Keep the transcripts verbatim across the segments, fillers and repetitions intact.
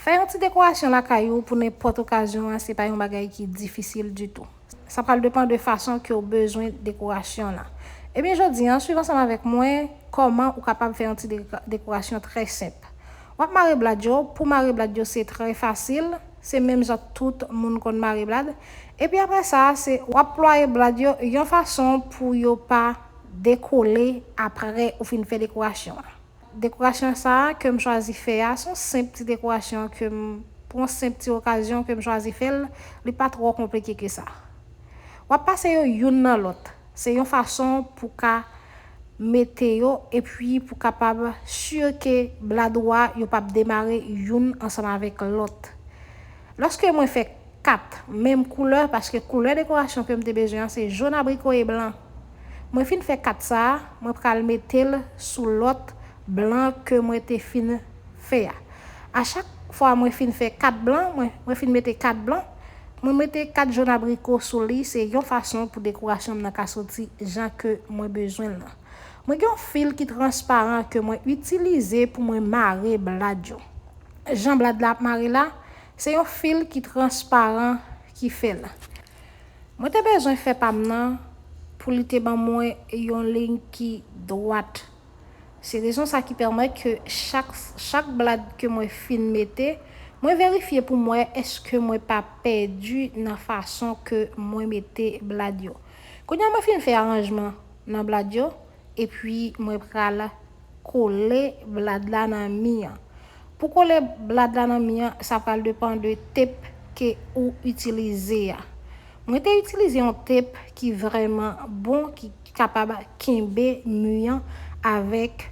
Fè yon ti dekorasyon lakay ou pou nenpòt okazyon an, se pa yon bagay ki difisil ditou. Sa pral depann de fason ke w bezwen dekorasyon la. Ebyen, jodi an, swiv ansanm avèk mwen kòman ou kapab fè yon ti deko-, dekorasyon trè senp. W ap mare blad yo. Pou mare blad yo, se trè fasil. Se menm jan tout moun konn mare blad. Epi apre sa, se w ap plwaye blad yo yon fason pou yo pa dekole apre ou fin fè dekorasyon an. Dekorasyon sa a ke m chwazi fè a, se yon senp ti dekorasyon ke m, pou yon senp ti okazyon ke m chwazi fè l, li pa twò konplike ke sa. W ap pase yo youn nan lòt. Se yon fason pou ka mete yo epi pou kapab si ke blad ou a yo p ap demare youn ansanm avèk lòt. Lòske mwen fè kat menm koulè, paske koulè dekorasyon ke m te bezwen an se jòn abriko e blan. Mwen fin fè kat sa a, mwen pral mete l sou lòt blan ke mwen te fin fè a. A chak fwa mwen fin fè kat blan, mwen, mwen fin mete kat blan, mwen mete kat jòn abriko sou li, se yon fason pou dekorasyon m nan ka soti jan ke mwen bezwen l nan. Mwen gen yon fil ki transparan ke mwen itilize pou mwen mare blad yo. Jan blad la ap mare la, se yon fil ki transparan ki fè l. Mwen te bezwen fè pa m nan pou li te ban mwen yon liy ki dwat. Se rezon sa ki pèmèt ke chak, chak blad ke mwen fin mete, mwen verifye pou m wè èske mwen pa pèdi nan fason ke mwen mete blad yo. Kounye a mwen fin fè aranjman nan blad yo, epi mwen pral kole blad la nan mi an. Pou kole blad la nan mi an, sa pral depann de tep ke ou itilize a. Mwen te itilize yon tep ki vrèman bon, ki kapab kenbe mi an avèk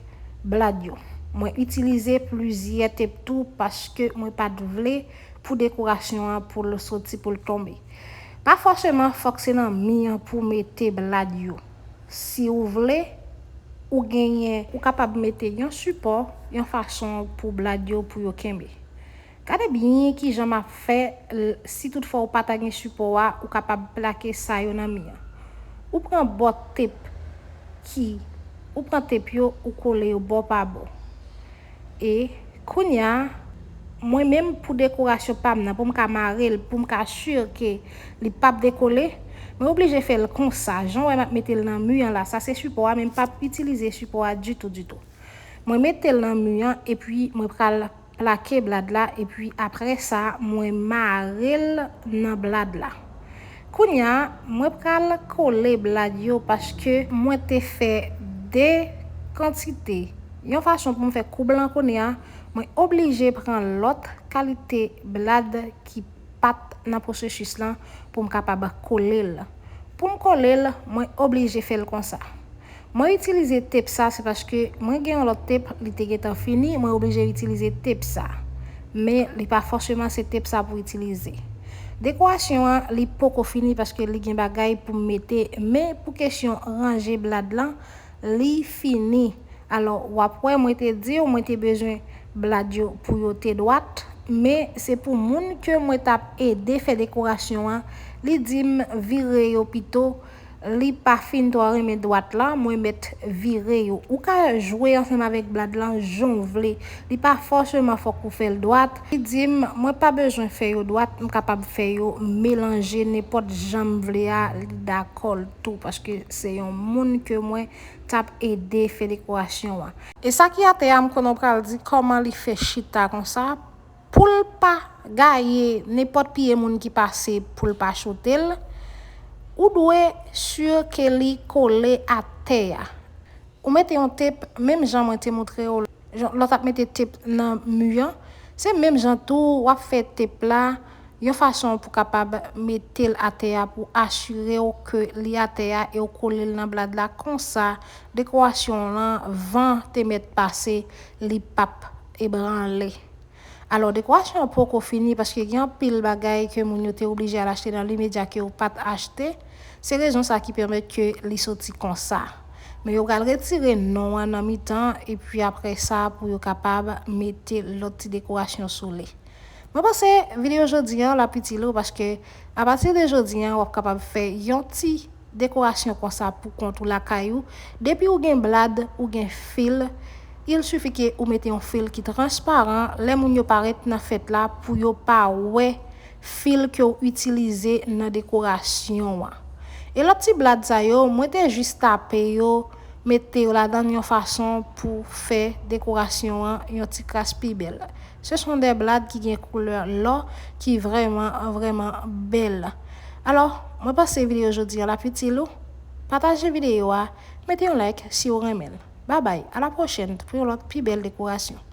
blad yo. Mwen itilize plizyè tep tou paske mwen pa t vle pou dekorasyon an pou l soti, pou l tonbe. Pa fòseman fòk se nan mi an pou mete blad yo. Si ou vle, ou genyen, ou kapab mete yon sipò, yon fason pou blad yo pou yo kenbe. Gade byen kijan m ap fè, l-, si toutfwa ou pa ta gen sipò a, ou kapab plake sa yo nan mi an. Ou pran bò tep ki, ou pran tep yo, ou kole yo bò pa bò. E kounye a, mwen menm pou dekorasyon pa m nan, pou m ka mare l, pou m ka si ke li p ap dekole, mwen oblije fè l konsa. Jan w wè m ap mete l nan mi an la, sa se sipò a, men m p ap itilize sipò a ditou, ditou. Mwen mete l nan mi an, epi mwen pral plake blad la, epi apre sa, mwen mare l nan blad la. Kounye a, mwen pral kole blad yo paske mwen te fè de kantite. Yon fason pou m fè kou blan kounye a, mwen oblije pran lòt kalite blad ki pa t nan pwosesis lan pou m kapab kole l. Pou m kole l, mwen oblije fè l konsa. Mwen itilize tep sa, se paske mwen gen yon lòt tep, li te gentan fini, mwen oblije itilize tep sa. Men li pa fòseman se tep sa pou itilize. Dekorasyon an, li poko fini paske li gen bagay pou m mete, men pou kesyon ranje blad lan, li fini. Alò, w ap wè, mwen te di w, mwen te bezwen blad yo pou yo te dwat, men se pou moun ke mwen t ap ede fè dekorasyon an, li di m vire yo pito, li pa fin twò renmen dwat la, mwen mèt vire yo. Ou ka jwe ansanm avèk blad lan jan w vle. Li pa fòseman fòk ou fè l dwat. Li di m, mwen pa bezwen fè yo dwat, m kapab fè yo melanje nenpòt jan m vle a, li dakò l tou, paske se yon moun ke mwen t ap ede fè dekorasyon an. E sa ki atè a, m konnen w pral di kòman li fè chita konsa. Pou l pa gaye nenpòt pye moun ki pase pou l pa chote l, ou dwe si ke li kole atè a. Ou mete yon tep, menm jan mwen te montre w, jan lè w t ap mete tep nan mi an, se menm jan tou w ap fè tep la, yon fason pou kapab mete l atè a pou asire w ke li atè a e w kole l nan blad la konsa, dekorasyon w lan, van te mèt pase, li p ap ebranle. Alò, dekorasyon an poko fini paske gen anpil bagay ke moun yo te oblije al achte nan limedya ke yo pa t achte. Se rezon sa ki pèmèt ke li soti konsa. Men yo pral retire non an nan mitan epi apre sa pou yo kapab mete lòt ti dekorasyon sou li. Mwen panse videyo jodi an l ap itil ou paske apati de jodi an w ap kapab fè yon ti dekorasyon konsa pou kont ou lakay ou. Depi ou gen blad, ou gen fil, Il suffit ke ou mete yon fil ki transparan lè moun yo parèt nan fèt la pou yo pa wè fil ke w itilize nan dekorasyon an. E lòt ti blad sa yo, mwen te jis tape yo, mete yo ladan yon fason pou fè dekorasyon an yon ti kras pi bèl. Ce sont des blad ki gen koulè lò ki vrèman, vrèman bèl. Alò, mwen panse videyo jodi an la itil ou. Pataje videyo a, mete yon like si w renmen l. Babay, a la pwochèn pou yon lòt pi bèl dekorasyon.